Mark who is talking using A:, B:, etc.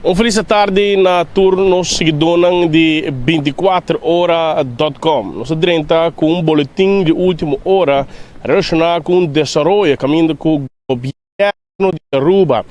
A: Un felis tardi na tur nos siguidónan di 24ora.com. Nos ta drenta ku un boletin di último ora relashoná ku un desaroyo kaminda ku gobièrnu di Aruba.